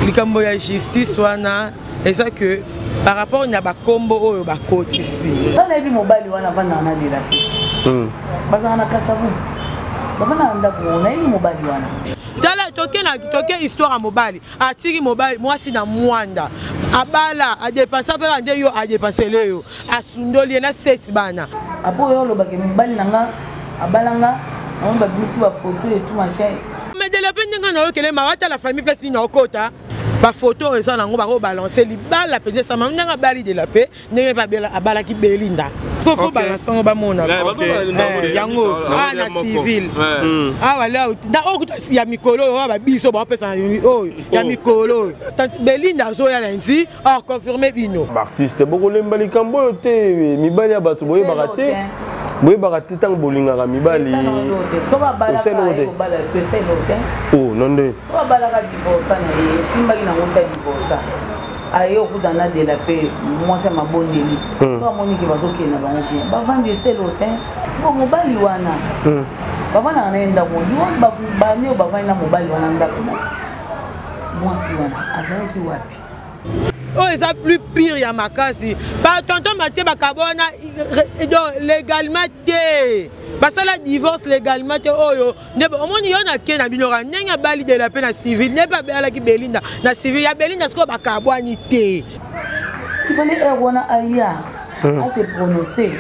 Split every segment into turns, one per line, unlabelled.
Likambo ya justice wana eza que par rapport na bakombo oyo bakotisi.
Nga nayebi mobali wana avandaka na Dela te. Hmm. Bazalaka na Kasavu. Bavandaka na ndako moko, nayebi mobali wana.
Tala toke na toke histoire ya mobali atiki mobali mwasi na mwanda abala adepensa mpe nde yo adepensele yo asundoli ye na seti bana.
Apo oyo olobaka mobali na nga abala nga namoni babimisi bafoto et tout machin.
Mais de la pe ndenge nayokele mawa ata la famille place nini okota bafoto oyo eza nango bakobalanse libala mpenza esama ndenge abali de la paix ndenge mpe abalaki belinda po fo balanse yango bamona eh, yango awa na civil hmm. awa oyo kutu ya mikolo oyo awa babiso baopesa oyo ya oh. mikolo oyo belinda azoya lundi or confirme bino
baartiste bokolemba likambo oyo te mibali ya bato boyebaka te boyebaka te ntango bolingaka mibali oh, non nde
soki abalaka divorsa na ye esimbaki nango te divorsa aye okuta na dela mpe mwasi ya mabondeli hmm. so amoni ke bazokende na bango bien bavandi eselo te siko mobali wana hmm. bavandaka na ye ndako bani oyo bavandi na mobali wana ndako mwasi wana azalaki wapi
oyo eza plus pire ya makasi ba tonton matie bakabwana donc légalement te basala divorce légalement te oyo nde omoni yo na ke na bino kaka ndenge abali dela mpe na civil nde mpe abalaki belinda na civil ya belinda sikoyo bakabwani te
il fallait heure wana aya hmm. ase prononcer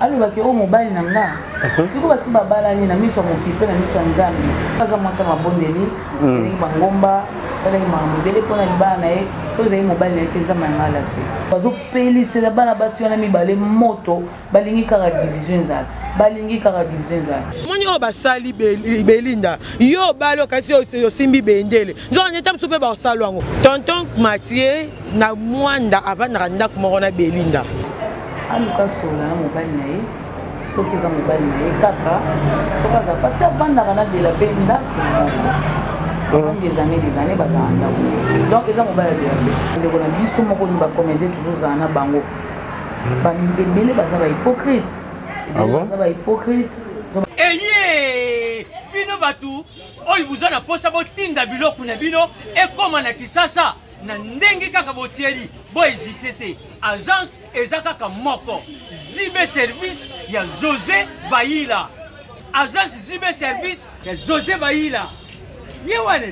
alobaki oyo mobali na nga mhm. sikoyo basi babalani na miso ya mokili mpe na miso ya nzambe aza mwasi ya mabondeli hmm. eleki bangomba asalaki makambo ebele mpo na libala na ye soki ezali mobali na ye te nzambe yanga alakise bazopelisela bana basi wana mibale moto balingi kaka division ezala balingi kaka division ezala
moni oyo basali belinda yo obali okasi osimbi bendele nzoka nde ta mosusu mpe basala yango tonton mathieu na mwanda avandaka ndako moko na belinda
aluka solola na mobali na ye soki eza mobali na ye kaka soki aza parce que avandaka na dela mpe ndako moko avant des années des années bazala ndako donc eza mobali ya dela mpe ndeko na biso moko ni bacomédien toujours ozala na bango ebele baza bahypocrite ebele ah baza bahypocrite
eye bino bato oyo boza na mposa botinda biloko na bino ekóma na kisasa na ndenge kaka botieli bohezite te agence eza kaka moko zb service ya josé bayila agence zb service ya josé bayila ye wana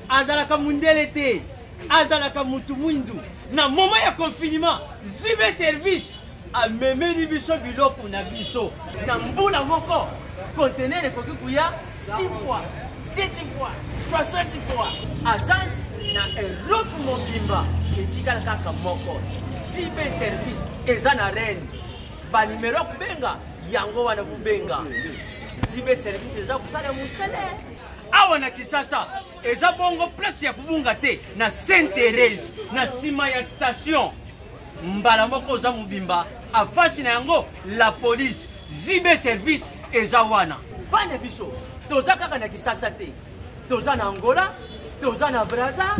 azalaka mundele te azalaka mutu mwindu na moment ya confinement zibe service amemeli biso biloko na biso na mbula moko conteneur ekoki koya 6 fois 7 fois 60 fois agence na europe mobimba etikala kaka moko zibe service eza na reine banimero ya kobenga yango wana kobenga zibe service eza kosala mosala awa na kinshasa eza bongo place ya kobunga te na sainte therese na nsima ya station mbala moko oza mobimba afasi na yango la police zb service eza wana bana biso toza kaka na kisasa te toza na angola toza na braza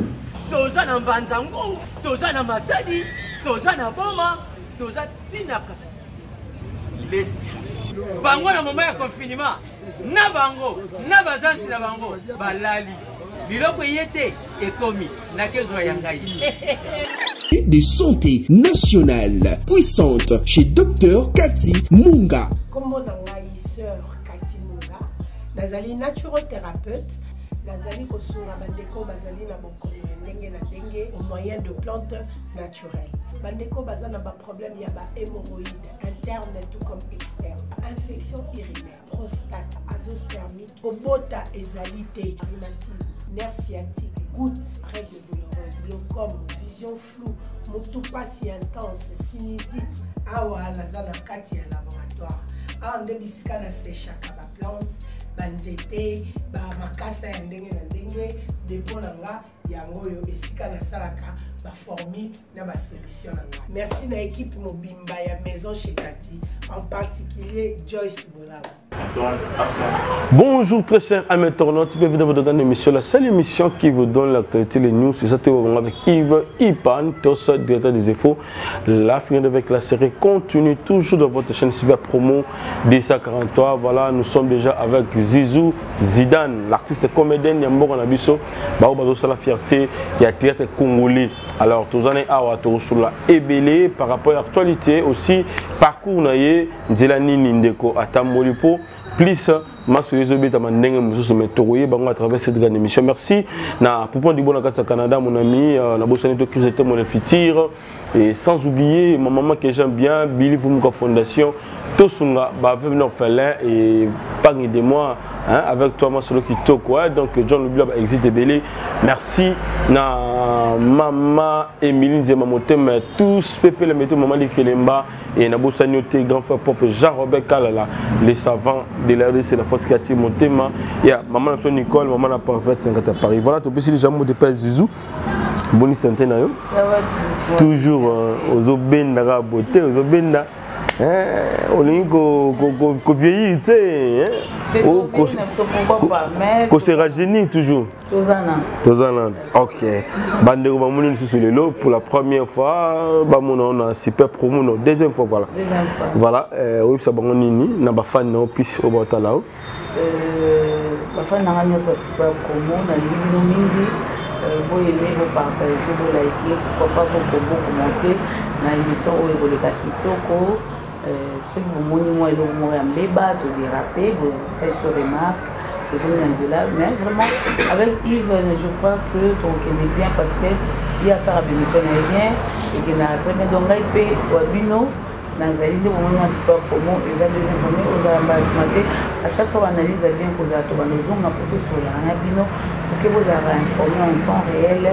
toza na mbanza ngongo toza na matadi toza na boma toza ntina lesti bango na moma ya confinement na bango na bazansi na bango balali biloko eye te ekomi nakezwa ya ngai
de santé nationale puissante chez Dr Cathy Munga.
Kombo na ngai sœur Cathy Munga, nazali naturothérapeute, nazali kosunga bandeko bazali na bokono ya ndenge na ndenge au moyen de plantes naturelles. Bandeko baza na ba problème ya ba hémorroïdes interne tout comme externe, infection urinaire, prostate, azoospermie, kobota ezali te, rhumatisme, nerf sciatique, goutte, règle douloureuse, glaucome, vision floue, mutu pasi intense, sinusite. Awa naza na kati ya laboratoire. Awa nde bisika na sechaka ba plante, ba nzete, ba makasa ya ndenge na ndenge, depot na nga yango oyo esika nasalaka ba formule na ba solution na ngai. Merci na equipe mobimba ya Maison chez Cathy, en particulier Joyce Bolaba.
Bonjour très chers amis internautes, bienvenue dans votre émission, la seule émission qui vous donne l'actualité, les news, c'est ça tout avec Yves Ipan, tous directeur des infos, la fin avec la série continue toujours dans votre chaîne Cyber Promo 243. Voilà, nous sommes déjà avec Zizou Zidane, l'artiste comédien Nyambo Nabiso, Bao Bazo la fierté. fierté ya théâtre congolais. Alors tozana awa tokosolola ebele par rapport à actualité, aussi parcours na ye, nzela nini ndeko atamboli po plus masolo ezobetama ndenge mosusu, mais tokoyeba yango à travers cette grande émission. Merci na Poupon Dibo na kati ya Canada, mon ami, na bosani to Chris Temo le futur, et sans oublier ma maman que j'aime bien, Billy Vumuka Fondation, Tosunga, ba veuve orphelin et Pagny de moi, hein, avec toi masolo kitoko, hein, donc John Lubila ba existe ebele. Merci na maman Émilie Nzema Motema, tous Pépé le météo, maman Likelemba, et na bosani te grand frère propre Jean-Robert Kalala, le savant de la RDC, la force créative Motema, ya maman na Nicole, maman na parfaite à Paris. Voilà, to pesi déjà mot de père Zizou. Bonne santé na yo.
Ça va tout doucement.
Toujours ozobenda ka beauté, ozobenda. Hein, olingi ko vieillir te, hein? Ko se rajeunir toujours.
Tozana.
Tozana. OK. Bandeko bamoni lisusu lelo pour la première fois, bamona on a super promo non, deuxième fois voilà.
Deuxième fois.
Voilà, oyebisa bango nini na ba fan na plus au batala.
Ba fan na nyonso super promo na bino mingi. Bo aimer, bo partager, bo liker, pourquoi pas bo commenter na émission oyo ekoleka kitoko. Soki bomoni mwa eloko moko ya mbeba, to déraper, bo faire sur remarque, mais vraiment avec Yves, je crois que tokende bien parce que ye asala bémission na ye bien, ekendaka très bien. Donc ngai mpe wa bino nazali nde bomoni na super promo eza deuxième fois, ozala mbala nsima te. À chaque fois baanalyse ya bien kozala to banozonga po tosolaka na bino oke bozalaka informé en temps réel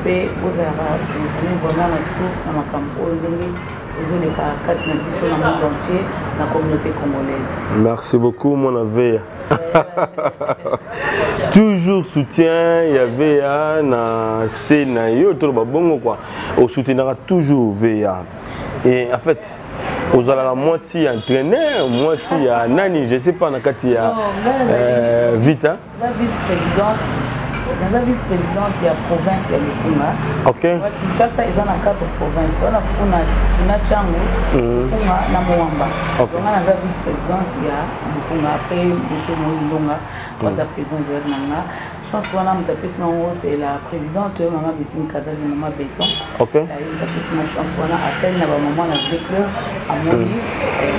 mpe bozalaka informé vraiment na source na makambo oyo ndenge ezoleka kati na biso na monde entier na communauté congolaise.
Merci beaucoup mon aveya. Toujours soutien, il y avait na C na yo to ba bongo quoi. Au soutenira toujours VA. Et en fait, aux ala moi si entraîneur, moi si ya nani, je sais pas na kati ya Vita.
La vice-présidente, la vice-présidente ya province ya Lukunga.
OK.
Kinshasa eza na quatre provinces. Wana Funa, Funa Tshangu, Lukunga na Moamba. Donc naza vice-présidente ya Lukunga après monsieur Moïse Ndonga, baza président direct na nga. Chance wana moto apesi nango c'est la présidente maman Bissine Kazadi, maman Béton.
OK.
Moto apesi na chance wana appel na ba maman na V Club amoni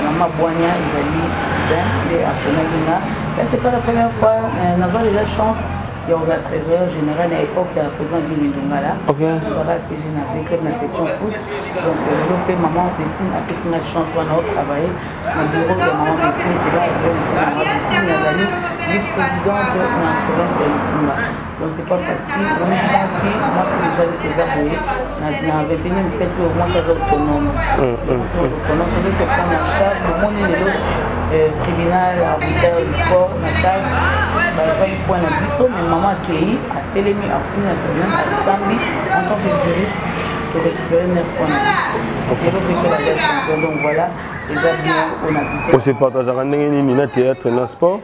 maman Boigna ezali président nde aponaki nga. Là c'est pas la première fois, nazwa déjà chance ya kozala trésorier général à l'époque ya président Dimi Ndongala. Nazalaka TG na V Club na section foot. Donc lelo mpe maman Bissine apesi nga chance wana o travailler na bureau ya maman Bissine, eza na bureau ya maman Bissine, azali vice-présidente na province ya Lukunga. Donc c'est pas facile. Donc moi si déjà que ça boye na 21e siècle moi ça autonome. C'est autonome, on se prendre en charge. Mon est l'autre tribunal arbitraire du sport na CAF. Bah va y point na biso mais maman Kei a télémi a fini na tribunal a sambi en tant que juriste pour récupérer 9 points na biso. Et l'autre que la champion. Donc voilà, les bien on a biso.
On se partage en ndenge nini na théâtre na sport?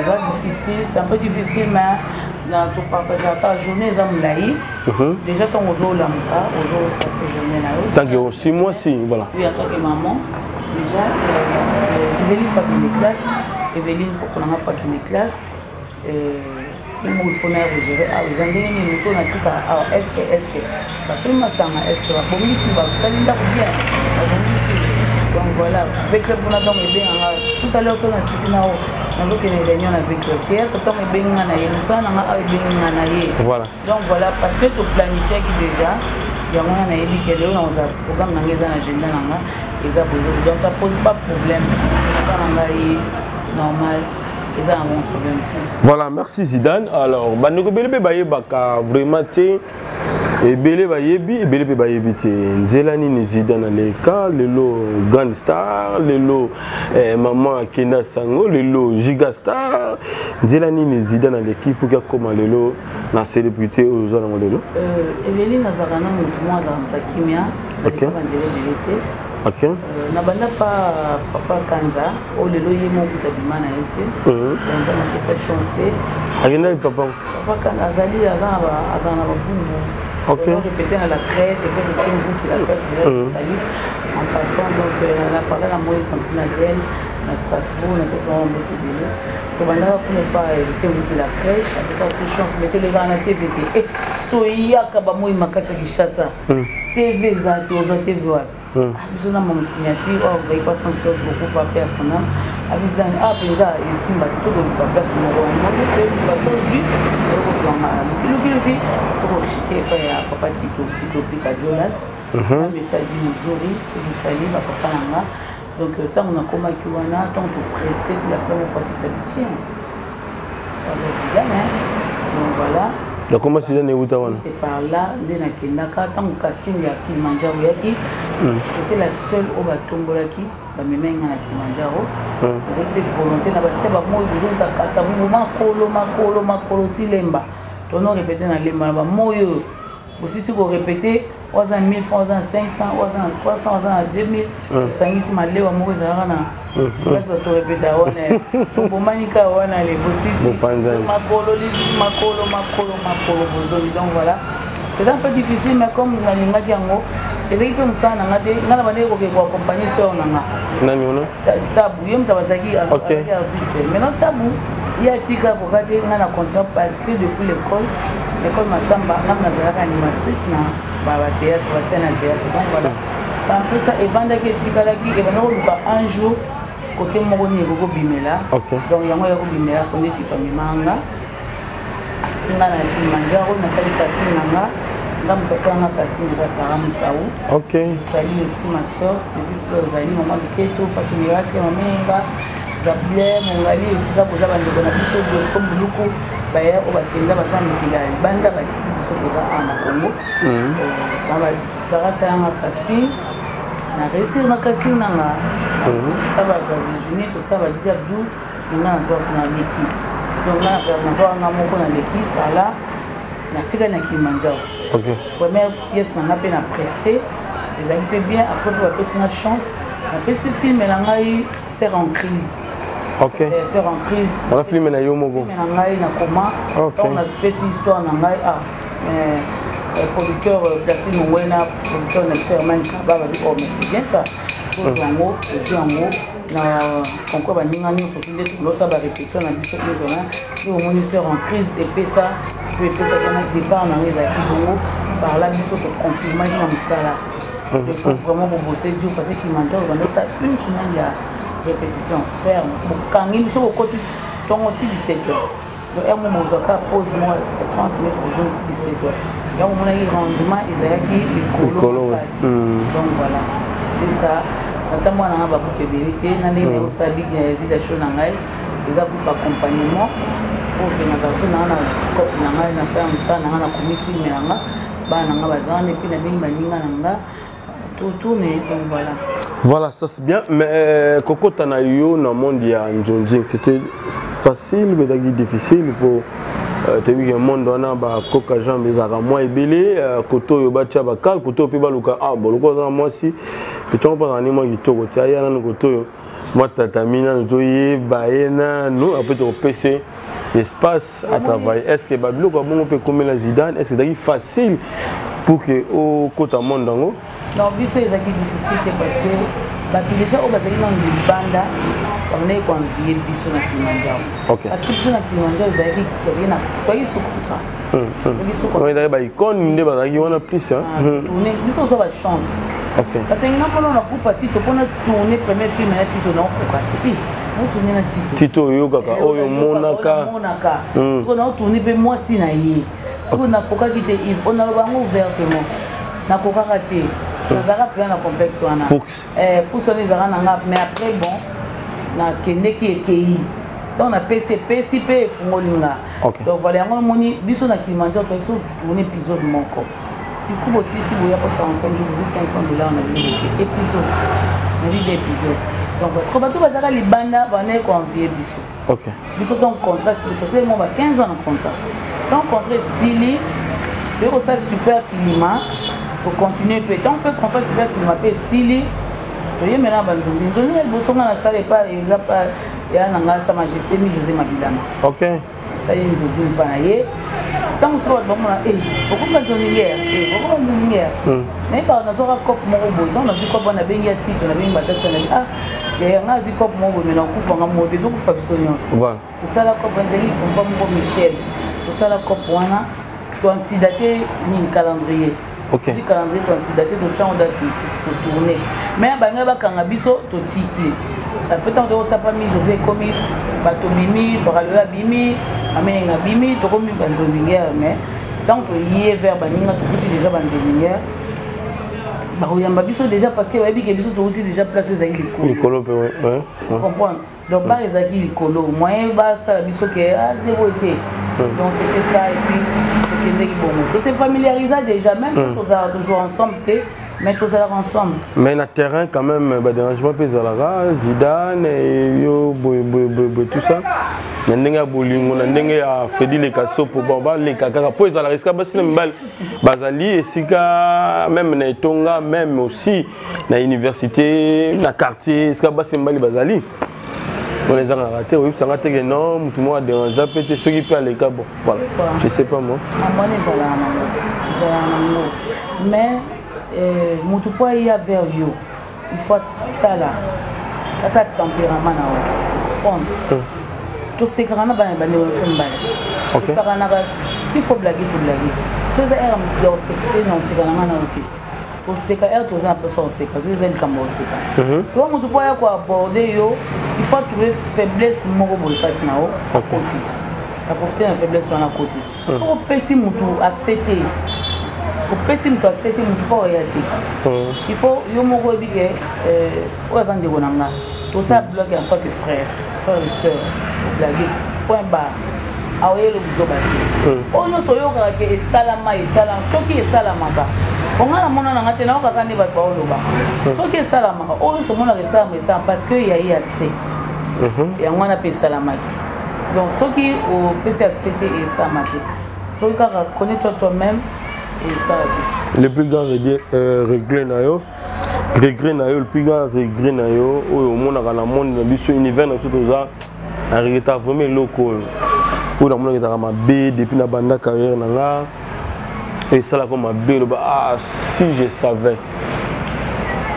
C'est difficile, c'est un peu difficile, mais dans tout partage la journée, ils ont laï. Déjà, tant qu'on joue l'amka, on joue passer journée là.
Tant que 6 mois, si, voilà.
Oui, en tant que maman, déjà, Evelyne fois qu'il est classe, Evelyne pour qu'on a fois qu'il est classe, il faut gérer. Ah, vous avez mis une moto, ah, est-ce que, parce que ma sama, est-ce que, bon, ici, bah, ça vient bien. Donc voilà, avec le bon attend bien. Tout à l'heure, on a assisté à une réunion avec le théâtre, on a bien
Voilà.
Donc voilà, parce que tu planifies déjà, il y a un ami qui est là, dans un programme, dans un agenda, donc ça pose pas de problème. Ça est normal. Ça un bon problème.
Voilà, merci Zidane. Alors, bandeko belebe baye baka vraiment té ebele bayebi ebele pe bayebi te nzela nini Zidane aleka lelo grande star lelo maman akenda sango lelo giga star nzela nini Zidane aleki pour akoma lelo na célébrité oyo oza nango lelo.
Eveline azalaka na motu moko azalaka moto ya kimia, alekaka nzela ebele te. Na banda pa papa Kanza oyo lelo ye moko kuta bima na ye te. Donc nzambe apesa chance te.
Akendaki papa?
Papa Kanza azali aza na babumbu. Donc répété à la crèche, et puis le vous qui la crèche, je salue. En passant, donc, on a parlé à moi comme si Nadèle, Na Strasbourg, napesi bango mbote ebele. Tobandaka kuna epa Héritier Mvuki la crèche, apesaka biso chance, mais tolekaka na TV te. Eh, toyaka bamoi makasi ya Kinshasa. TV eza te, ozwa TV wapi? Ah, biso na mama signature oyo ozali kwa sans sorte kokufa pe ya son âme abizani ah mpenza esimba te, tokoluka place moko yango toyeluka so ozwi okozwanga lukilukiluki, tokoshike epai ya papa Tito, Tito Pika Jolas na monsieur Adi Muzuri, tozosali bapapa na nga. Donc ntango nakomaki wana, ntango topresse pour la première fois, Tito abi tiens, aza Zidane. Donc voilà.
Nakoma Zidane euta wana.
C'est par là nde nakendaka. Ntango casting ya Kilimanjaro eyaki, c'était la seule oyo batombolaki, bamemaki nga na Kilimanjaro. Ezalaki mpe volonté na base bamoi bozofuta Kasavubu, makolo makolo makolo ti Lemba. Tono répété na Lemba na bamoi oyo bosisi korépété, oyo aza na 1000 francs, oyo aza na 500, oyo aza na 300, oyo aza na 2000. Osangisi malewa moko ezalaka na place bato répéta wana, tobomani kaka wana le bosisi makolo lisusu makolo makolo makolo bozongi. Donc voilà, c'est un peu difficile, mais comme nalingaki yango, ezalaki mpe mosala na nga te. Nga na bandeki koke koaccompagne sœur na nga.
Nani wana?
Tabu, ye moto bazalaki artiste. Maintenant Tabu ye atika koka te, nga na continue, parce que depuis l'école Masamba, nga nazalaka animatrice na bathéâtre, bascène ya théâtre. Donc voilà, c'est un peu ça. Evandaki, etikalaki, ebanda koluka un jour côté moko nini ekoki kobimela. Donc yango ya kobimela fonde Tito amemanga nga na Kilimanjaro. Nasali casting na nga, nga moto asalanga casting eza Sara Musau. Sali aussi ma soeur depuis ozali, mama Biketo, Fatu Miracle, mama Enga Zabler Mongali, esika boza bandeko na biso Bosco Mbuluku, baya oyo bakenda, baza mikili ya libanda, batiki biso koza awa na Congo. Sara asalanga casting, na réussir na casting na nga. Tosala ba Virginie, tosala ba Didi Abdou, me nga nazwaki na leki. Donc nga nazwaka nga moko na leki. Par là natikali na Kilimanjaro. Première pièce na nga mpe na preste ezalaki mpe bien. Après mpe bapesi nga chance, napesi mpe filme na ngai Sœur en crise. Sœur en crise.
Wana filme na yo moko?
Filme na ngai na koma. Ntango napesi histoire na ngai, ah, producteur Placide Mongwena, producteur na biso Herman Kaba, babi: "Oh, mais c'est bien ça, tozwa yango, tozwi yango." Na concours baninga nyonso nde tolosala barépétition na biso nyonso wana nde omoni Sœur en crise epesa po epesaki wana départ na yango ezalaki bongo. Par là biso toconfirmaki na mosala. Il faut vraiment bobosser dur, parce que Kilimanjaro bandosala une semaine ya répétition ferme, bokangi biso, bokoti ntongo ti 17 heures. Donc heure mo bozwaka pause moko ya 30 minutes, bozongi ti 17 heures. Yango omonaki rendement ezalaki likolo makasi. Donc voilà, c'est ça. Natambola nanga babuku ebele te na ndenge nakosala big na Yazida show na ngai, eza groupe accompagnement oyo ke nazala so nanga na cope na ngai, nasala mosala na ngai, nakomi filme na nga, bana na nga baza wana, et puis nabengi baninga na nga, totourne. Donc voilà.
Voilà, ça c'est bien. Mais kokota na yo na monde ya nzonzi, c'était facile mais ezalaki difficile po toyebi ke monde wana bakoka jambe ezalaka mwa ebele, kote oyo batya bakale, kote oyo mpe baluka, ah bon, lokola aza na mwasi petongo mpo azala ni mwa kitoko ti aya nanu, kote oyo mwa tatami nanu toyeba ye nanu, après tokopesa espace à travailler. Est ce que babiloko ya bongo mpe ekomela Zidane? Est ce que ezalaki facile pour que okota monde yango?
Non, biso ezalaki difficile te, parce que bato déjà oyo bazalaki nano libanda bandaki koenvie biso na Kilimanjaro, parce que biso na Kilimanjaro ezalaki toyaki sous contrat.
Ezalaki baicone nde bazalaki wana plus.
Tourne biso ozwa bachance, parce que nga mpona na groupe ya Tito, mpona tourne premier film na Tito, naokoka te naotourne na Tito.
Tito oyokaka, oyo omonaka.
Omonaka sikoyo naotourne mpe mwasi na ye, sikoyo nakokaki te. Yves, oyo naloba yango ouvertement, nakokaka te, nazalaka mpenza na complexe wana, fusi wana ezalaka na nga. Mais après, bon, nakendeki, ekei ntango napesi, epesi mpe efungoli nga. Donc voilà, yango omoni biso na Kilimanjaro toyaki so tourne épisode moko, du coup bosisi boya po 45 jours, bozwi 500 $ na bino, boke épisode na bibi épisode. Donc parce que bato bazalaka libanda bandaki koenvie biso. Biso donc contrat tosali mo ba 15 ans na contrat. Donc contrat esili, toyei kosala Super Kilima, tocontinue mpe. Ntango mpe contrat Super Kilima mpe esili, toyembela na banzonzi. Nzonzi na liboso nga nasala epa eza ya na nga Sa Majesté Mi José Mabilama. Asali nzonzi mpa na ye. Ntango soki bato bamona okomi nzonzi ngere, okomi nzonzi ngere, nayebaka nazwaka cope moko boye. Ntango nazwi cope wana, nabengi ya Tito, nabengi batasi na ah. Nga azwi cope moko boye, me nakufa nga moko te, tokufa biso nyonso. Tosala cope wana, ezalaki pompa moko Michel. Tosala cope wana, toantidate nini, calendrier. Tozwi calendrier, toantidate, totyango date mosusu, totourne. Mais bangai bakanga biso, totiki. Après, ntango tokosala pa mise oza, ekomi bato bimi, bakaloyo abimi, amenenga abimi, tokomi banzonzingere. Mais ntango toye vers baninga, tokuti déjà banzonzingere bakoyamba biso déjà, parce que bayebi ke biso touti déjà place oyo ezalaki likolo.
Likolo mpe, ouais.
Comprendre? Donc bar ezalaki likolo, moyen basala biso ke nde boye te. Donc c'était ça. Et puis tokendeki bongo, tose familiarisa déjà, même si tozalaka toujours ensemble te, mais tozalaka ensemble.
Mais na terrain quand même, badérangement mpe ezalaka. Zidane yo boye boye boye boye, tout ça, na ndenge ya bolingo, na ndenge ya Fredi Lekasopo. Bon, baleka kaka mpo ezalaka esika basi na mibali bazali, esika même na etonga, même aussi na université, na quartier, esika basi mibali bazali wana, ezangaka te. Oyebisanga te ke non, motu moko adérangea mpe te, soki mpe aleka. Bon, voilà, je sais pas moi.
Wana ezalaka nango, ezalaka nango. Mais motu mpo aya vers yo, il faut tala ata tempérament na yo. Prendre, tosekaka na bana, bandeko na biso mibali, tosakanaka. S'il faut blaguer, toblague. So eza ere ya koseka te, na koseka na nga na yo te. Koseka ere toza na mposa koseka, to eza likambo ya koseka. Soki motu mpo aya koaborde yo, il faut trouver faiblesse moko boye kati na yo, akoti, aprofite na faiblesse wana, akoti. Soki opesi motu accès te, opesi motu accès te, motu mpo oya te. Il faut yo moko oyebi ke oyo aza ndeko na nga, tosala bloc en tant que frère, frère et sœur, oblague, point barre. Aoyelo buzoba te. Oyo nyonso oyokaka ke esalama, esalama, soki esalamaka, onga namona nanga te, naokaka nde bato baoloba. Soki esalamaka, oyo nyonso omonaka esalama, esalama parce que yaye accès yango wana mpe esalamaki. Donc soki opesi accès te, esalama te. Soki kaka connais toi toi-même, esala te.
Le plus grand regret na yo, regret na yo, le plus grand regret na yo oyo omonaka na monde na biso, univers na biso, toza na regreta vraiment eloko oyo, oyo namonaka ezalaka mabe depuis na banda carrière na nga, esalaka mabe, eloba: "Ah, si je savais",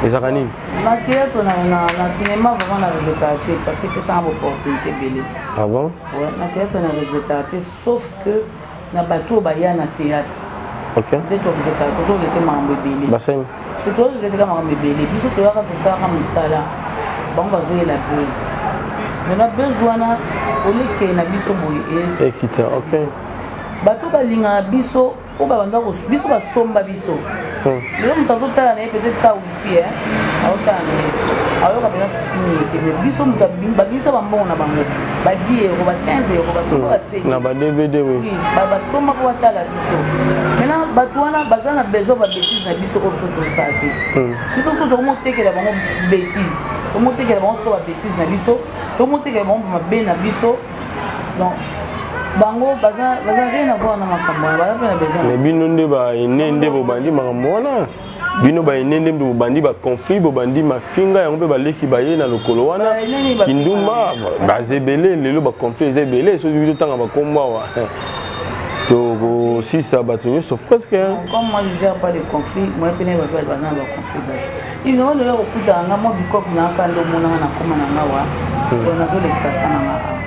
ezalaka nini?
Na théâtre, na cinéma, vraiment na regretaka te, parce que epesanga baopportunité ebele.
Ah bon?
Ouais, na théâtre na regretaka te, sauf que na bato oyo baya na théâtre nde toregretaka. Tozoregrete makambo ebele.
Basali.
Te, toregreteka makambo ebele. Biso toyaka, tosalaka mosala, bango bazoyela buzz. Maintenant buzz wana olekei na biso boye.
Ekita, ok.
Bato balingaka biso, oyo babanda biso, basomba biso. Lelo moto azotala na ye peut-être ka wifi, aotala na ye, ayoka mpenza susi mingi te. Mais biso, moto babimisa bambongo na bango, ba 10 euro, ba 15 euro, basomba, baseli
na ba DVD, oui.
Basomba mpo batala biso. Maintenant bato wana baza na besoin babétise na biso oyo biso tosala te. Biso soki tokomotekela bango bétise, tomotekela bango sikoyo babétise na biso, tomotekela bango mabe na biso. Donc bango baza rien à voir na makambo wana, baza mpe na besoin.
Mais bino nde baene nde bobandi makambo wana. Bino baene nde bobandi baconflit, bobandi mafinga yango mpe baleki baye na lokolo wana. Kindumba baza ebele lelo, baconflit eza ebele. Soki bino tanga bakombo awa, tokosisa bato nyonso presque.
Comme moi je gère pas de conflit, moi mpe naye bato baza na baconflit eza te. Évidemment doya kokutana nga mwa bikope na kaka nde omonanga na koma na nga wa, donc nazolekisa ta na nga awa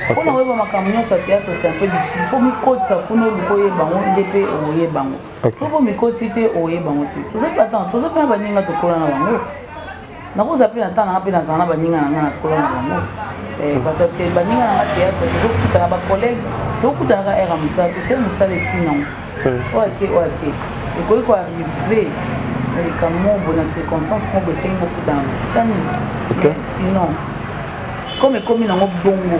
mpona koyeba makambo nyonso ya théâtre. C'est un peu difficile, faut mikotisa kuna, oluka oyeba yango nde mpe okoyeba yango. Soki omikotisi te, oyeba yango te. Toza mpe atan, toza mpe na baninga, tokola na bango. Nakozala mpe na ntan nanga mpe nazala na baninga na nga, nakola na bango. Bato te, baninga na nga théâtre, tozokutana, bacollègue, tokutanaka ere ya mosala, tosali mosala, esili nango, oyo ake, oyo ake. Ekoki koarrive na likambo moko boye, na circonstance moko boye, esengi bokutana, bokutani. Sinon comme ekomi nango bongo,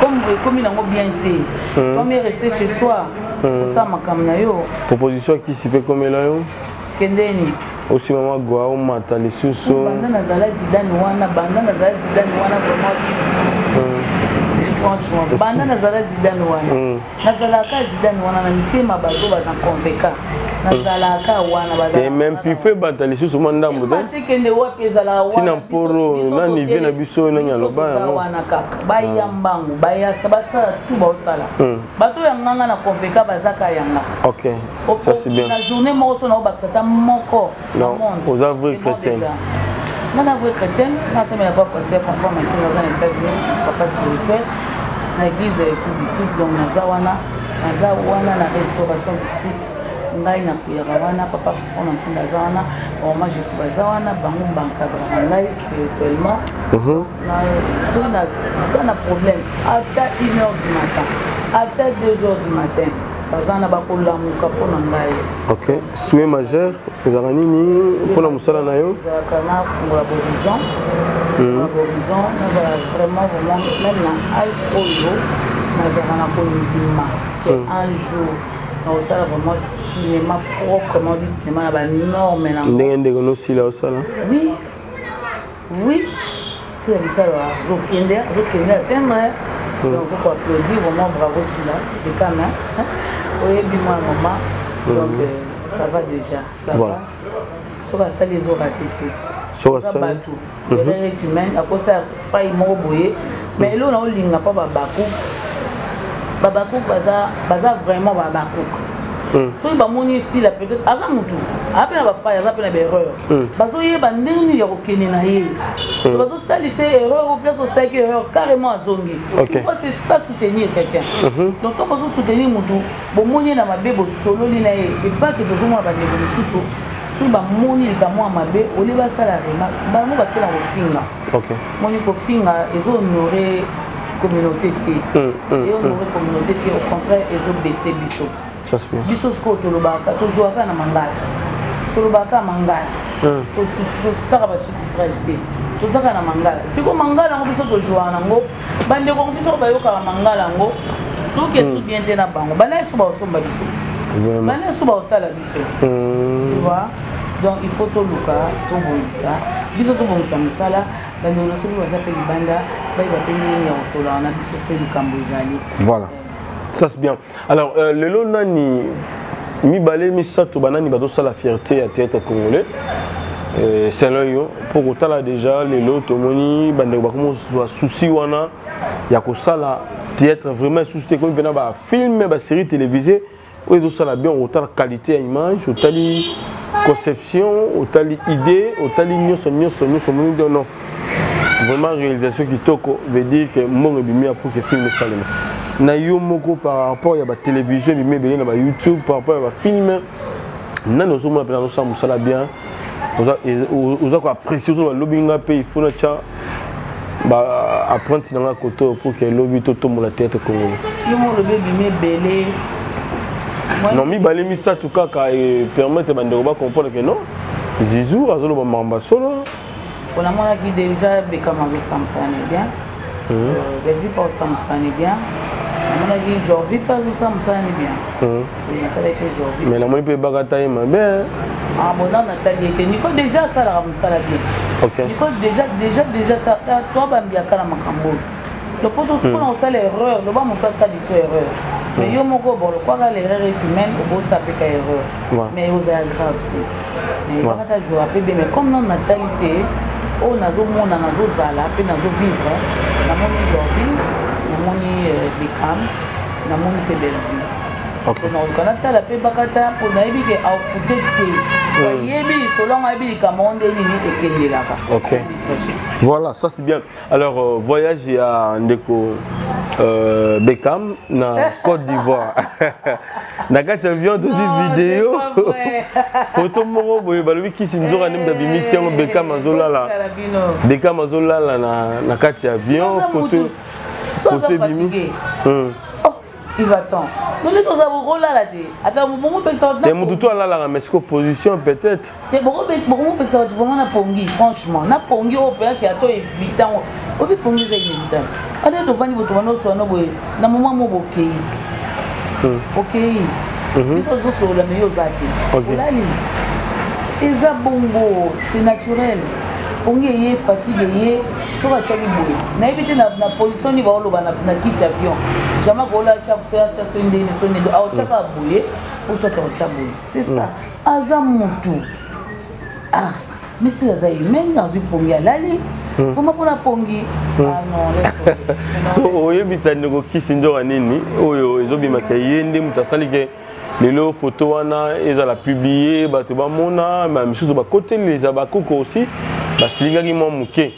comme ekomi nango bien te, comme rester chez soi, osala makambo na yo.
Proposition akisi mpe ekomela yo?
Kendeni.
Osima mwa gwa, omata lisusu?
Banda nazala Zidane wana, banda nazala Zidane wana, vraiment, franchement, banda nazala Zidane wana, nazalaka Zidane wana na mitema bato baza convaincre, nazalaka wana.
Te, même pifo ebata lisusu mwa ndambo te.
Te, kende wapi, ezalaka wana.
Ntina mporo nani vie na biso, nani aloba
yango wana kaka. Baya mbangu, baya basala tu, baosala. Bato ya nganga na convaincre bazaka yanga.
Ok, ça c'est bien.
Na journée moko so naobakisa ata moko.
Non, oza vrai chrétien.
Nga na vraie chrétienne, nasambela pa pasteur Fanfan Makenga, aza na États-Unis, papa spirituel na église ya Église du Christ. Donc naza wana, naza wana na Restauration du Christ. Ngai nakuyaka wana, papa Fanfan Makenga aza wana, mama Jetu baza wana, bango bancadraka ngai spirituellement. Soki naza na problème, ata 1 heure du matin, ata 2 heures du matin, baza na bakolamuka mpo na ngai.
Ok, souhait majeur ezalaka nini mpona mosala na yo?
Ezalaka nafungola bahorizon, fungola bahorizon, nazala vraiment, vraiment, même na age oyo nazalaka na kondima ke un jour nakosala vraiment cinéma proprement dit, cinéma na banorme na
ndenge ndeko nosila osala.
Oui, Sila Bisalo azokende, azokende atteindre. Donc faut applaudir vraiment, bravo Sila Bekam, oyebi mwana mama. Donc ça va déjà, ça va. Soki asali, ezorater te.
Soki asali.
Bato, erreur est humaine, akosala faille moko boye, mais eloko na olinga mpa babakuk, babakuk baza vraiment babakuk. Soki bamoni esila, peut-être aza motu, aza mpe na bafaille, aza mpe na baerreur, bazoyeba ndenge nini ya kokende na ye, bazotalisa erreur o place osalaki erreur, carrément azongi. C'est ça, soutenir quelqu'un. Donc ntango bazosoutenir motu, bomoni ye na mabe, bosololi na ye. C'est pas que tozomona bandeko mosusu, soki bamoni likambo ya mabe, olie basala remarque, bango bakela kofinga. Moni kofinga ezohonore communauté te, ehonore communauté te, au contraire ezobaisser biso. Biso sikoyo tolobaka, tozwaka na mangala, tolobaka mangala, tosaka basous-titrage te, tozaka na mangala. Sikoyo mangala yango biso tozwaka nango, bandeko yango biso bayokaka mangala yango, toke su bien te na bango, bana esu baosomba biso, bana esu baotala biso, tu vois. Donc il faut toluka tobongisa biso, tobongisa mosala. Bandeko na soki baza mpe libanda, bayeba mpe ndenge ya kosolaka na biso so likambo ezali.
Voilà, ça c'est bien. Alors lelo nani mibale, misato, banani bazosala fierté ya théâtre congolais selon yo? Mpo kotala déjà lelo, tomoni bandeko bakomozwa souci wana ya kosala théâtre vraiment esusu te, ekomi mpena bafilm, basérie télévisée oyo ezosala bien. Otala qualité ya image, otali conception, otali idée, otali nyonso nyonso nyonso, omoni non, vraiment réalisation kitoko, veut dire que mbongo ebimi ya pour que film esalema. Na yo moko, par rapport ya batélévision ebimi ebele na bayoutube, par rapport ya bafilm, nani ozomona mpena azosala mosala bien, oza koapprécie, ozo balobi nga mpe il faut natya baapprenti na nga kote oyo pour que elobi totombola théâtre congolais?
Yo mo olobi ebimi ebele.
Non, mibale, misato kaka, permettre bandeko bacomprendre que non, Zizu azoloba makambo ya solo.
Namonaki déjà Bekama azosala mosala ne bien, Belvi mpe azosala mosala ne bien, namonaki Jorvi mpe azosala mosala ne bien, natalaki mpe Jorvi.
Mais namoni mpe ebakata ye mabe.
Ah bon, non, natali ete Nico déjà asalaka mosala bien. Nico déjà, déjà, déjà, to bambiaka na makambo oyo. Donc po mpona kosala erreur, loba moto asali so erreur, mais yo moko, bon, lokwaka l'erreur est humaine, obosapeka erreur, mais ozala grave te. Mais ebakata jour mpe bien, mais comme non natali te, oyo nazomona, nazozala mpe nazovivre, namoni Jorvi, namoni Bekam, namoni mpe Bellevue. Naluka natala mpe bakata, mpo nayebi ke afute te, ayebi lisolo yango, ayebi likambo yango nde nini ekendelaka.
Ok, voilà, ça c'est bien. Alors voyage ya ndeko Beckham na Côte d'Ivoire, na kati ya avion tozwi video, photo moko boye, balobi kisi nzoka nde moto abimisi yango. Beckham azolala, Beckham azolala na kati ya avion, photo, photo ebimi.
Il va temps nde toza bokolala te, ata bomopekisa.
Te, motu to alalaka, mais siko position peut-être.
Te, bokomopekisa bato vraiment na pongi, franchement na pongi oyo mpeyaki ata évite yango, obi pongi eza inévitable. Ata tovandi boto banda oswana boye, na moment mo bokei, okei, biso tozosolola, me yo oza te, olali, eza bongo, c'est naturel. Pongi eye, fatigue eye, soki atiaki boye, nayebi te na position nini baoloba na kiti avion, jamais kola atia so ndeni so ndeni, aotiaka boye ou soit aotia boye, c'est ça. Aza motu, ah, mais si aza humaine, azwi pongi, alali vraiment mpona pongi, ah non.
So oyebisa ndeko kisi nzoka nini oyo ezobimaka, ye nde moto asali ke lelo photo wana ezala publié, bato bamona, ma misusu bakoteleza bakoko aussi. Basilikaki mwa moke.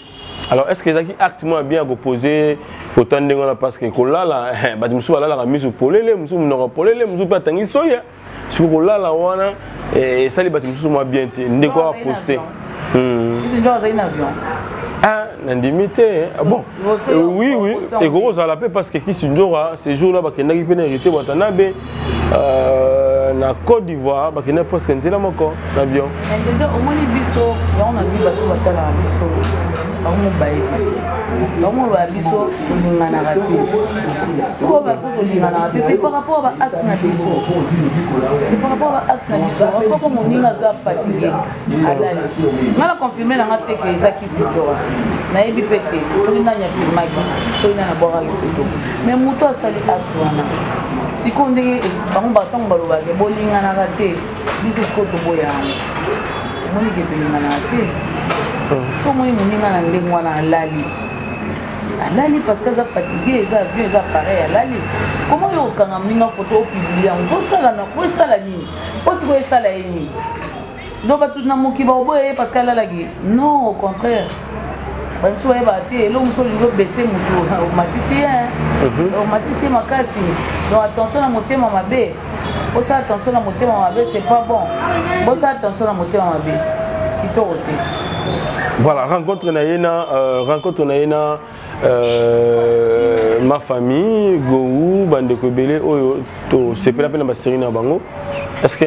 Alors est-ce que ezalaki acte moko ya bien ya kopose photo ya ndenge wana parce que kolala bato mosusu balalaka miso polele, mosusu monoko polele, mosusu mpe atangi soya. Soki kolala wana esali bato mosusu mwa bien te ndeko aposte.
Azali na avion.
Ah, nandimi te. Bon, oui, oui, ekoki kozala mpe parce que Kisi Ndjora ce jour là bakendaki mpe na Héritier Watanabe na Côte d'Ivoire, bakendaki presque nzela moko na avion.
Déjà omoni biso yango na bi bato batalaka biso, bango baye biso, bango baya biso, tolinganaka te. Soki oyo biso tolinganaka te, c'est par rapport à baacte na biso, c'est par rapport à baacte na biso. Rapport moninga aza fatigué, alali. Nga na confirme nanga te ke eza Kisi Ndjora, nayebi mpe te soki nani afilmaki, soki nani abwakaki photo, mais moto asali acte wana. Sikoyo ndenge bango batango balobaka bolinganaka te, biso sikoyo toboya yango. Omoni ke tolinganaka te. So omoni moninga na ndenge wana alali, alali parce que aza fatigué, eza avion, eza pareil, alali. Comment yo okanga moninga photo, opublie yango? Kosala na po esala nini? Po sikoyo esala ye nini? Donc bato na moki baoboya ye parce que alalaki? Non, au contraire, bamisu bayebaka te. Eloko mosu olingi obese motu, omatisi ye, omatisi ye makasi. Donc attention na motema mabe, bosala attention na motema mabe, c'est pas bon. Bosala attention na motema mabe, kitoko te.
Voilà, rencontre na ye na rencontre na ye na ma famille Gou, bandeko ebele oyo tosepela mpe na basérie na bango, est ce que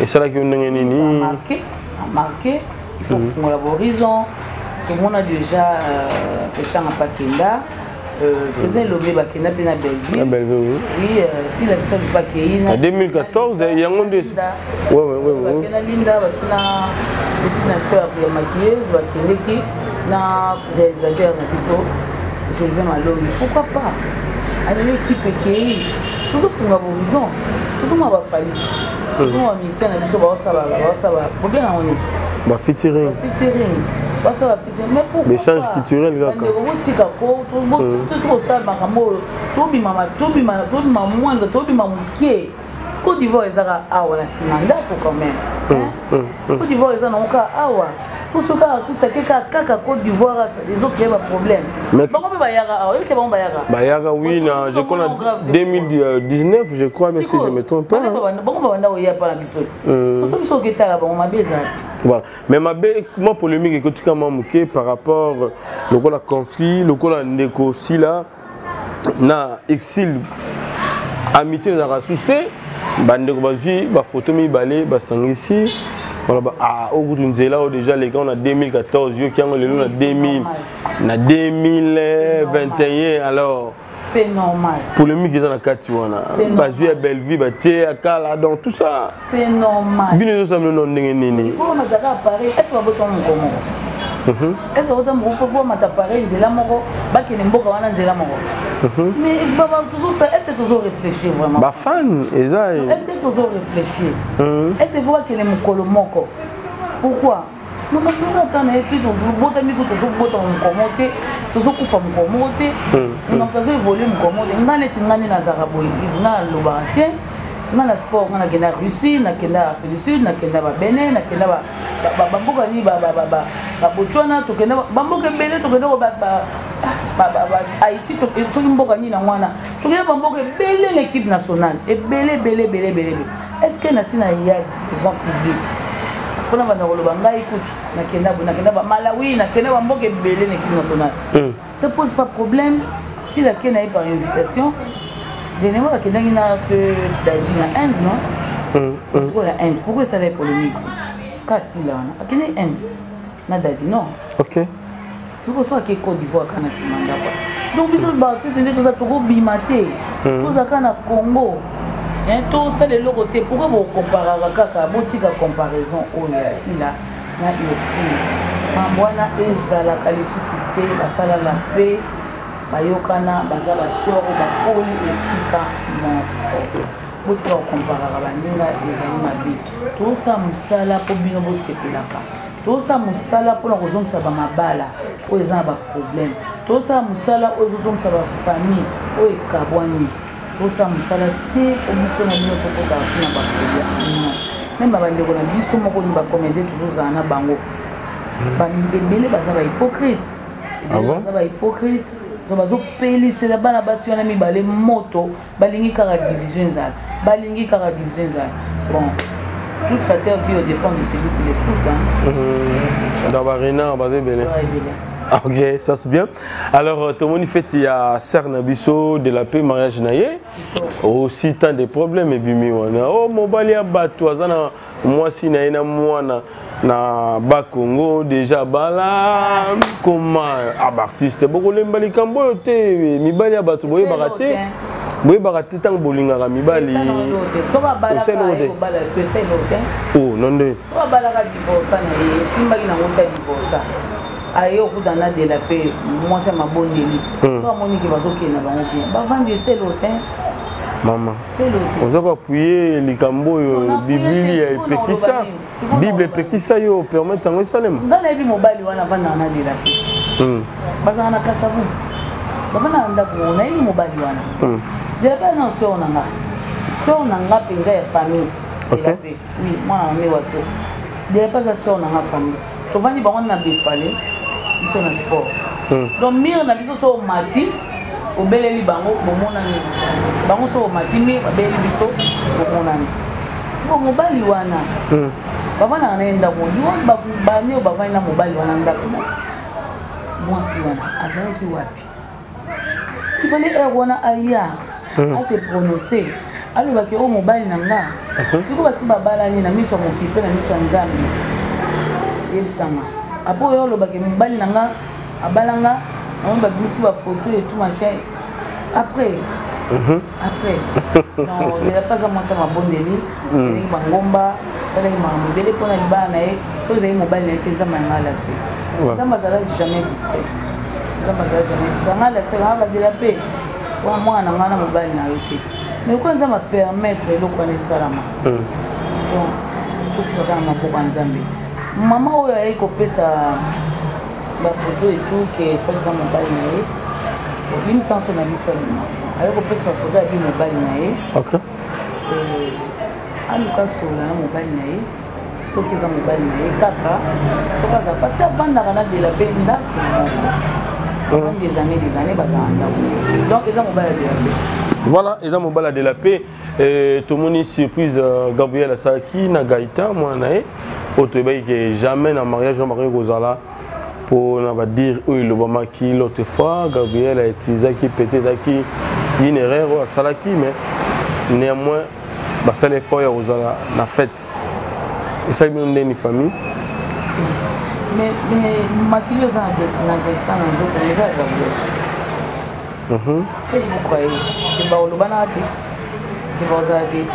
esalaki yo ndenge nini?
Marqué, ça marqué. Il faut fungola horizon. Tomona déjà Peshanga Pakenda, président Elombe, bakenda mpe na Belleville.
Na Belleville, oui.
Oui, Sila biso bakei
na 2014 yango nde. Ouais.
Bakenda Linda, bakenda petite na biso ya maquilleuse, bakendeki na réalisateur na biso Sylvain Malongi. Pourquoi pas amemi équipe ekei? Tozofunga horizon, tozomona bafali, tozomona bamusicien na biso baosala, baosala, bobenga yango nini?
Bafeaturing.
Bafeaturing, basala featuring, mais pourquoi?
Échange culturel kaka.
Bandeko, botika ko tosi kosala makambo oyo. Tobima, tobima, tobima mwanza, tobima moke. Côte d'Ivoire ezaka awa na nsima ndako quand même. Côte d'Ivoire eza nango kaka awa. Soki soki artiste ake kaka Côte d'Ivoire, ezocrée baproblème. Bango mpe bayaka awa, oyebike bango bayaka.
Bayaka, oui, na je crois na 2019, je crois, mais si je me trompe pas.
Bango babanda koya mpa na biso. So biso oketala bango, mabe eza?
Voilà, mais mabe mwa polémique ekotika mwa moke par rapport lokola conflit, lokola ndeko Sila na exil, amitié ezalaka susu te. Bandeko bazwi bafoto mibale, basangisi, baloba: ah, okutu nzela oyo déjà leka na 2014, yoki yango lelo na 2000, na 2021. Alors
c'est normal.
Polémique eza na kati wana, bazwi ya Bellevue, batie ya kala, donc tout ça.
C'est normal.
Bino ezosala bino ndenge nini?
Il faut bamataka pareil. Est ce babotama moko moko? Est ce babotama moko? Faut bamata pareil, nzela moko, bakende mboka wana nzela moko. Mais tozosala, est ce que tozo réfléchir vraiment?
Bafan eza.
Est ce que tozo réfléchir? Est ce que faut bakende mokolo moko? Pourquoi? Makambo eza ata na ye te. Tozobotami ko, tozobotama mokolo moko te, tozokufa mokolo moko te, donc tozo évolue mokolo moko te. Nga neti nga nde nazalaka boye, nga nalobaka te. Nga na sport, nga nakenda Russie, nakenda Afrique du Sud, nakenda babenin, nakenda bamboka nini, babotswana, tokenda bamboka ebele, tokenda Haïti, soki mboka nini yango wana, tokenda bamboka ebele na équipe nationale, ebele ebele ebele ebele. Est ce que nasi na ya devant public mpona banda koloba ngai kutu nakenda boye, nakenda bamalawi, nakenda bamboka ebele na équipe nationale? Ça pose pas problème. Si ake na ye par invitation, dernièrement bakendaki na feu Dadi na Inde, non? Sikoyo ya Inde, pourquoi esala ye polémique? Kasila wana akende Inde na Dadi, non?
Ok.
Sikoyo so ake Côte d'Ivoire kaka na nsima ndako. Donc biso baartiste nde toza, tokobima te, toza kaka na Congo, tosala eloko te. Pourquoi bokomparaka kaka? Botika comparaison oyo ya Sila na Ursile. Mambo wana ezalaka lisusu te. Basalala mpe bayokana, baza basoro, bakoli esika moko. Botika kokomparaka baninga, ezali mabe. Tosala mosala mpo bino bosepelaka. Tosala mosala mpona kozongisa bamabala oyo eza na baproblème. Tosala mosala oyo ezozongisa bafamille oyo ekabwani. Tosala mosala te po biso na bino tokotaka so na baproblème. Non, même bandeko na biso moko ni bacomédien, tozozala na bango. Ebele baza bahypocrite, ebele baza bahypocrite. Donc bazopelisela bana basi wana mibale moto, balingi kaka division ezala, balingi kaka division ezala. Bon, tout flatteur vit au dépend de celui qui l'écoute, hein.
Dans barenard baza ebele. Ok, ça c'est bien. Alors, tomoni feti ya ser na biso de la paix, mariage na ye aussi, tant de problèmes ebimi wana. O mobali ya bato aza na mwasi na ye na mwana na Bakongo déjà bala koma abartiste. Bokolemba likambo oyo te, mibali ya bato boyebaka te, boyebaka te ntango bolingaka mibali.
Soki abalaka, obala suicide te.
Oh non, nde
Soki abalaka, divorce na ye esimbaki nango te, divorce, aye okuta na de la paix, mwasi ya mabondeli. So amoniki bazokende na bango bien, bavandi, eselo te.
Mama, oza koappuyer likambo oyo Biblia epekisa. Bible epekisa yo permettre yango esalema.
Nga nayebi mobali wana avandaka na de la paix, bazalaka na Kasavu, bavandaka na ndako moko. Nayebi mobali wana de la paix aza na sœur na nga, sœur na nga mpenza ya famille. De la paix, oui, mwana mame waso de la paix aza sœur na nga famille. Tovandi bango na Befale, biso na sport. Donc mire na biso, so omati, obeleli bango, bomonani bango. So omati mire, babeleli biso, bomonani. Siko mobali wana bavandaka na ye ndako, bani oyo bavandi na mobali wana ndako. Mwasi wana azalaki wapi? Il fallait heure wana aya ase prononcer, alobaki oyo mobali na nga. Sikoyo basi babalani na miso ya mokili mpe na miso ya Nzambe. Yebisanga apo oyo olobaki mobali na nga abalanga namoni babimisi bafoto et tout machin. Après non, eza pas mwasi ya mabondeli, eleki bangomba, asalaki makambo ebele mpona libala na ye. Soki ezali mobali na ye te, Nzambe yanga alakise. Nzambe azala jamais distrait, Nzambe azala jamais distrait. Anga alakise nga badela mpe wana mwana na ngai na mobali na yo te, mais lokola Nzambe apermettre eloko wana esalama, donc kotika kaka na maboko ya Nzambe. Mama oyo ayei kopesa bafoto etu ke soki eza mobali na ye, limisa nso na biso alima aye kopesa bafoto ya bi mobali na ye, aluka sola na mobali na ye. Soki eza mobali na ye kaka, soki aza, parce que avandaka na dela mpe ndako moko des années, des années bazala ndako, donc eza mobali ya dela mpe.
Voilà, eza mobali ya de la paix. Tomoni surprise Gabriel asalaki na Gaïta, mwana na ye oyo toyebaki ke jamais na mariage wana bakoki kozala, mpo na badire oyo elobamaki l'autre fois. Gabriel autilisaki peut-être ezalaki une erreur oyo asalaki, mais néanmoins basali effort ya kozala na fête. Esali bino ndeni famille?
Mais makili eza na Gaëtan na nzoto eza ya Gabriel. Qu'est-ce que vous croyez ke baolobanaka te, ke bazala te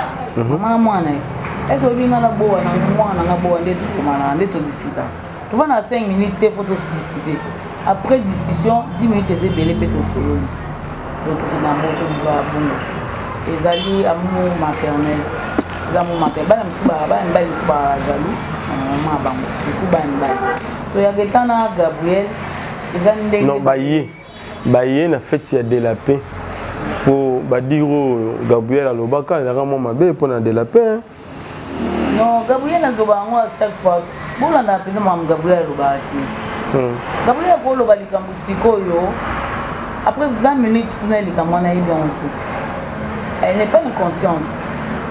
mama na mwana ye? Ese oyebi nga na bowa na mwana nga bowa nde tokomanaka, nde todiscuta, tovanda na 5 minutes te, faut todiscute. Après discussion 10 minutes eza ebele mpe tosololi. Donc tokoma bongo, tozwa bongo. Ezali amour maternel, eza amour maternel. Bana mosusu, bana mibali mosusu bazali na mama ya bango, surtout bana mibali. Toyaka eta na Gabriel eza ndenge
Non, baye baye na fête ya de la paix po badire oyo Gabriel alobaka ezalaka mwa mabe mpona de la paix.
Non, Gabriel aloba yango à chaque fois. Bolandaka mpenza makambo Gabriel alobaka te. Gabriel akoloba likambo sikoyo, après 20 minutes kuna likambo wana ayebi yango te. Elle n'est pas inconsciente,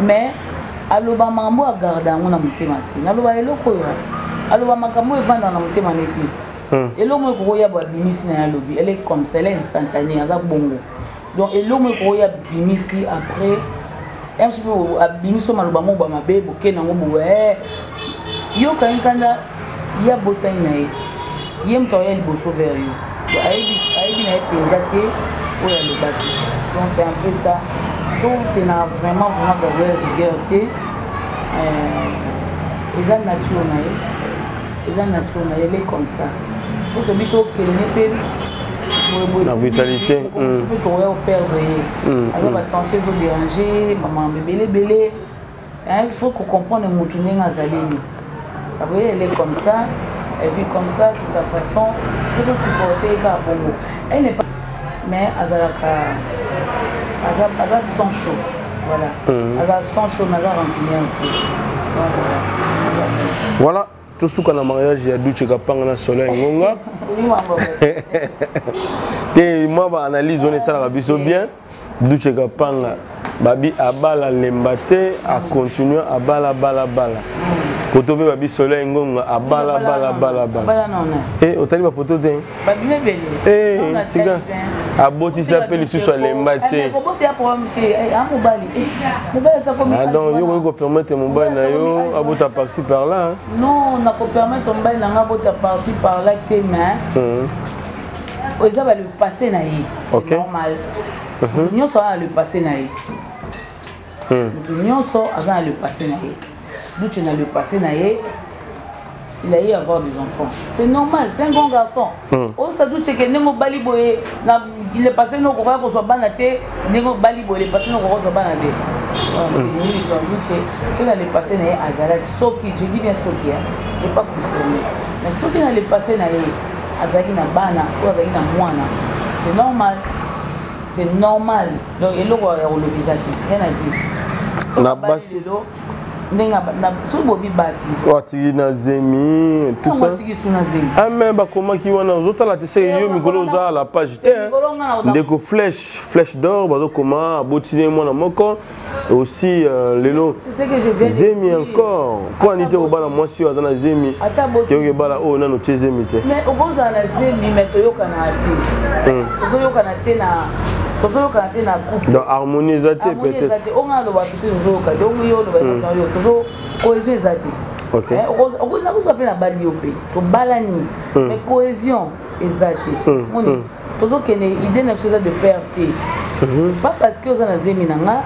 mais aloba makambo, agarde yango na motema te. Naloba eloko oyo aloba, makambo oyo evandaka na motema ne te. Eloko moko ekokoya bo abimisi na ye, alobi. Elle est comme ça, elle est instantanée, aza bongo. Donc eloko moko ekokoya, abimisi. Après mosusu mpe abimisi o maloba moko bamabe, boke nango boye, yokangi nkanda ya bosani na ye. Ye moto akoya liboso vers yo, ayebi na ye mpenza te oyo alobaki. Donc c'est un peu ça. Totena vraiment vraiment Gabriel rigueur te, eza nature na ye, eza nature na ye, elle est comme ça. So tobi tokende mpe.
Na brutalité.
Mpe tokoya koperdre ye, aza batension, ezodéranger bamambo ebele ebele. Il faut comprendre motu ndenge azaleli. Gabriel, elle est comme ça, elle vit comme ça, c'est sa façon. Faut supporter kaka bongo. Elle n'est pas, mais azalaka aza sang chaud, voilà. Aza sang chaud mais aza rancunière te. Donc voilà.
Voilà. Tosuka na mariage ya Duce Kapanga na Soleil Ngonga. Te mwa ba analyse wana esalaka biso bien. Duce Kapanga babi abala lemba te a continue abala bala bala. Koto mpe babi Soleil Ngonga abala bala bala bala. Eh otali ba photo te?
Babimi ebele.
Eh tika abotisa mpe lisusu alemba te.
Eh, eh, eh,
ah, donc yo okoki kopermettre mobali na yo abota parci par là.
Non, nakopermettre mobali na nga abota parci par là te mais eza ba le passé na ye. C'est normal. Nyonso aza na le passé na ye. Moto nyonso aza na le passé na ye. Duce na le passé na ye, il a eu à avoir des enfants. C'est normal, c'est un grand garçon. Osa Duce ke ndenge obali boye na le passé no kokoya kozwa bana te, ndenge obali boye le passé no kokoya kozwa bana te. C'est nini donc Duce, soki na le passé na ye azalaki soki, je dis bien soki, hein, je pas confirmé. Mais soki na le passé na ye azalaki na bana oyo azalaki na mwana, c'est normal. C'est normal. Donc eloko ya koloba eza te. Rien à dire.
Na basi
lelo ndenge soki bobi basi
oyo atiki na zemi tout ça
atiki su na zemi
ah mais bakomaki wana ozotala te seke yo mikolo oza la page te ndeko flèche flèche d'or bazokoma abotisi ye mwana moko aussi euh, lelo zemi encore mpo ani te kobala mwasi oyo aza na zemi te okebala oyo nano tie zemi te
mais okozala na zemi mais toyokana te tozoyokana te na tozoyokana te na couple
donc harmonie eza te peut-être
onga aloba te tozoyoka te ongo yo oloba yo tozo cohésion eza te nakozwa mpe nabali yo mpe tobalani mais cohésion eza te moni tozokende idée na biso eza de père te c'est pas parce que oza na zemi na nga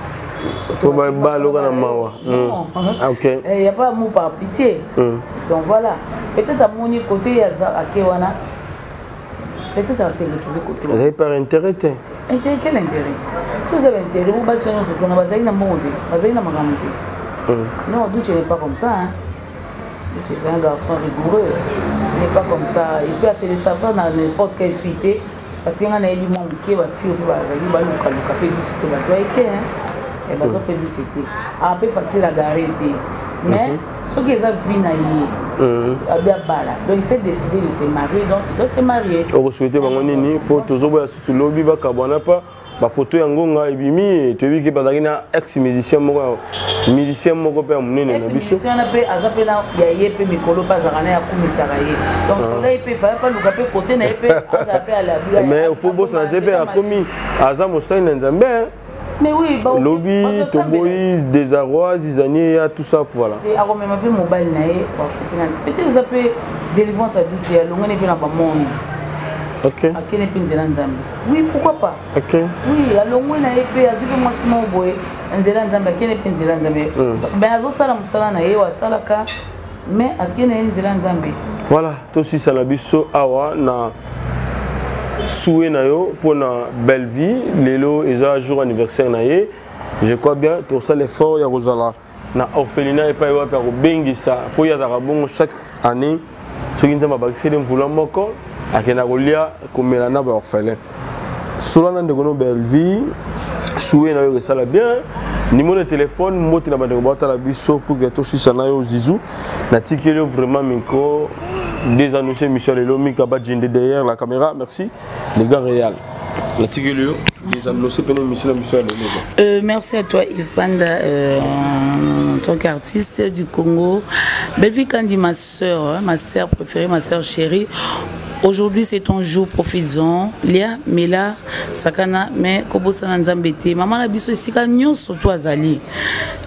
faut baloka na mawa.
Il y a pas amour par pitié. Donc voilà, peut-être amoni côté ake wana, peut-être ase retrouver côté
wana par intérêt te.
Intérêt, quel intérêt? Soki eza baintérêt bo basi nyonso tona bazali na mbongo te, bazali na makambo te. Non, Duce n'est pas comme ça, hein. Duce, c'est un garçon rigoureux, il n'est pas comme ça. Et puis ase le savoir na n'importe quelle fille te, parce que nga nayebi mwa moke bafille mpe bazali balukaluka mpe Duce mpe bazwa ye te, hein. Bazwa mpe Duce te, ah mpe facile à garer te, mais soki eza vie na ye abi abala, donc il s'est décidé de se marier, donc il doit se marier.
Okosouhaite bango nini mpo tozoboya susu lobi bakabwana pa bafoto ya ngonga ebimi toyebi ke bazalaki na ex musicien moko, musicien moko mpe ya monene na biso.
Musicien wana mpe aza mpe na ya ye mpe mikolo mpe azalaka na ye, akumisaka ye, donc soleil mpe faya mpe aluka mpe kote na ye mpe azala mpe alabi.
Mais ofo bosana te mpe akomi aza mosali na Nzambe.
Mais oui,
lobi toboyi désarroi, zizanie ya tout ça, voilà.
Akomema mpe mobali na ye, peut-être eza mpe délivrance ya Duce, alongani mpe na bamonde, akende mpe nzela Nzambe. Oui, pourquoi pas? Oui, alongwe na ye mpe azwi mpe mwasi moko boye na nzela Nzambe, akende mpe nzela Nzambe. Mais azosala mosala na ye oyo asalaka, mais akende ye nzela Nzambe.
Voilà, tosisa na biso awa na souhait na yo mpona belle vie. Lelo eza jour anniversaire na ye, je crois bien tosala effort ya kozala na orphelinat epai wapi akobengisa mpo ye azalaka bongo chaque année. Soki Nzambe abakiseli mvula moko, akenda kolia komela na baorphelin. Sola na ndeko no belle vie, souhait na yo esala bien. Numéro de téléphone, mbote na bandeko baotala biso pour que tosisa na yo zizu. Natikeli yo vraiment micro des émission lelo. Mika Badjinde derrière la caméra, merci les gars réal. Natikeli yo des annoncé pene émission na biso ya lelo.
Merci à toi Yves Panda, en tant qu'artiste du Congo. Bellevue Kandi, ma soeur, hein, ma soeur préférée, ma soeur chérie. Aujourd'hui c'est ton jour, profites-en. Lia, Mela, Sakana, mais kobosana Nzambe te. Maman na biso esika nyonso to azali.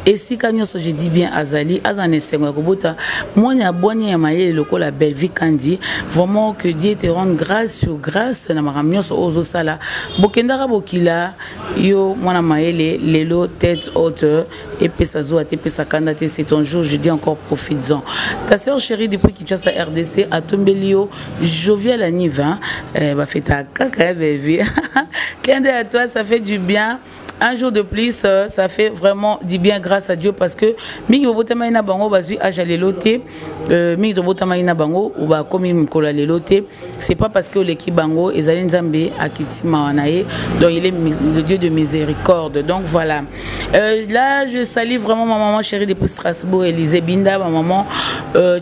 Esika nyonso, je dis bien azali, azana esengo ya kobota mwana ya bwanya ya mayele lokola Bellevue Kandi. Vraiment que Dieu te rende grâce sur grâce na makambo nyonso oyo ozosala. Bokendaka bokila yo mwana mayele lelo tête haute, epesa zuwa te, epesa kanda te. C'est ton jour, je dis encore, profites-en. Ta sœur chérie depuis Kinshasa RDC atombeli yo jovial aniva, bafeta kaka ya Bellevue. Clin d'œil à toi, ça fait du bien. Un jour de plus, ça fait vraiment du bien grâce à Dieu parce que mingi bobotamaki na bango bazwi âge ya lelo te, mingi tobotamaki na bango bakomi mokolo ya lelo te. C'est pas parce que oleki bango ezali Nzambe akiti mawa na ye. Donc il est le Dieu de miséricorde. Donc voilà. Là je salue vraiment ma maman chérie depuis Strasbourg, Élisée Binda, ma maman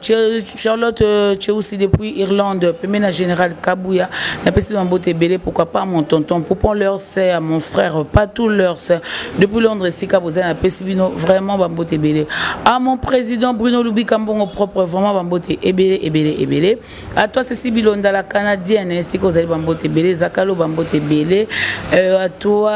Charlotte Tcheusi depuis Irlande, Pemena Général Kabouya, la petite Mbote Belé, pourquoi pas mon tonton Poupon leur sœur, mon frère Patou leur sœur depuis Londres, Sika Bozan, la petite Bino, vraiment Bambote Belé. À mon président Bruno Loubi Kambongo propre, vraiment Bambote Ebele, Ebele, Ebele. À toi Cécile Bilonda la canadienne, ainsi que Ozali Bambote Belé, Zakalo Bambote Belé. À toi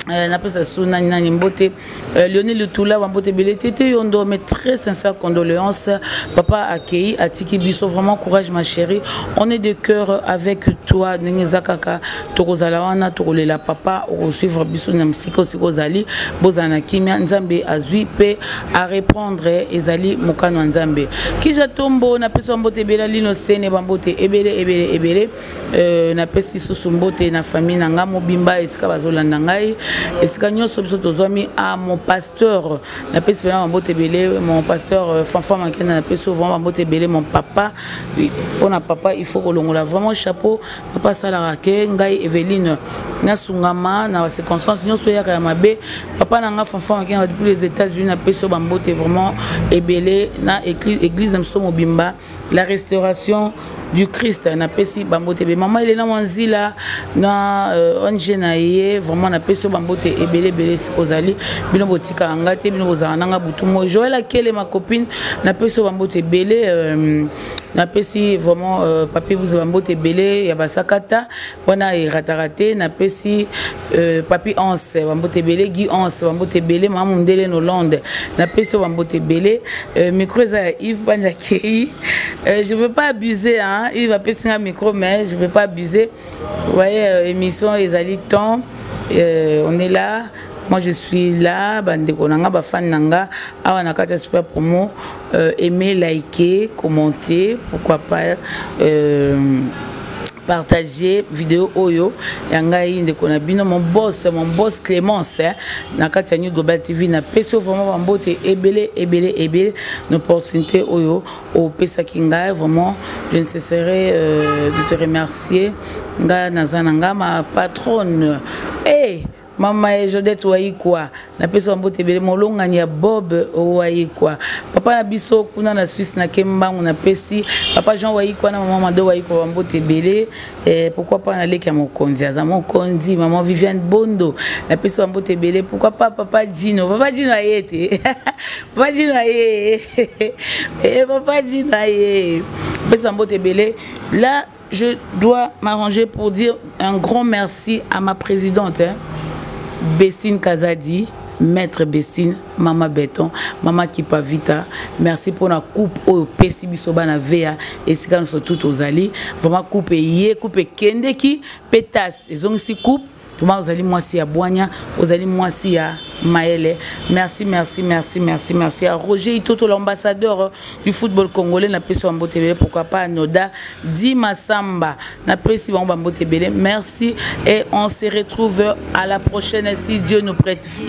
napesa su nani nani mbote Lionel Lutula Bambote Belé, Tete Yondo, mes très sincères condoléances. Papa Akei atiki biso, vraiment courage ma chérie, on est de cœur avec toi. Ndenge zakaka tokozala wana tokolela papa, okosuivre biso na mosika osika ozali, bozala na kimia. Nzambe azwi pe a répondre ezali mokano ya Nzambe. Kija Tombo napesa mbote ebele, Lino Sene bambote ebele ebele ebele. Napesi susu mbote na famille na nga mobimba esika bazolanda ngai, esika nyonso biso tozwami. A mon pasteur napesi mpena bambote ebele, mon pasteur Fanfan Makenda napesi vraiment bambote ebele. Mon papa, oui, mpona papa il faut kolongola vraiment chapeau. Papa asalaka ke ngai Eveline nasungama na bacirconstance nyonso eyaka ya mabe. Papa na nga Fanfan Makenda depuis les États-Unis napesi yo bambote vraiment ebele na église na biso mobimba, la restauration du Christ napesi bambote ebele. Mama Elena Mwanzila na ONG na ye, vraiment napesi yo bambote ebele ebele esika ozali. Bino botikaka nga te, bino bozalaka nanga butu moi. Joël Akele ma copine napesi yo bambote ebele, napesi vraiment Papi Buze bambote ebele ya basakata wana erataka te. Napesi Papi Anse bambote ebele, Guy Anse bambote ebele, Mama Mundele na Hollande napesi yo bambote ebele. Micro eza ya Yves Banjakei. Je veux pas abuser, hein. Il va passer un micro, mais je veux pas abuser. Vous voyez, émission ezali temps. On est là. Moi je suis là, bandeko nanga, ba fan nanga, awa na kati ya super promo, aimer, liker, commenter, pourquoi pas partager vidéo oyo ya ngai ndeko na bino, mon boss Clémence, hein, na kati ya New Global TV na peso vraiment bambote ebele ebele ebele na opportunité oyo opesaki ngai. Vraiment je ne cesserai de te remercier. Ngai naza na nga ma patronne, hey, mama Jodette Waikwa napesa bambote ebele, molongani ya Bob Waikwa, papa na biso kuna na Suisse na Kembangu napesi papa Jean Waikwa na mama Mado Waikwa bambote ebele. Pourquoi pas na leki ya mokonzi, aza mokonzi, mama Viviane Bondo napesi bambote ebele. Pourquoi pas papa Gino, papa Gino aye te, papa Gino aye, papa Gino aye, napesi bambote ebele. Là je dois m'arranger pour dire un grand merci à ma présidente, hein, Bessine Kazadi, Maître Bessine, Mama Béton, Mama Kipavita. Merci pour la coupe au Pessi Bisoba na VA et c'est quand nous sommes tous aux alliés. Vraiment coupe yé, coupe Kendeki, pétasse. Ils ont aussi coupe. Tout le monde, vous allez moi si à Boigna, vous allez moi si à Maële. Merci, merci, merci, merci, merci à Roger Itoto, l'ambassadeur du football congolais, n'a pas Mbote Belé, pourquoi pas à Noda Dima Samba, n'a pas Mbote Belé. Merci et on se retrouve à la prochaine si Dieu nous prête vie.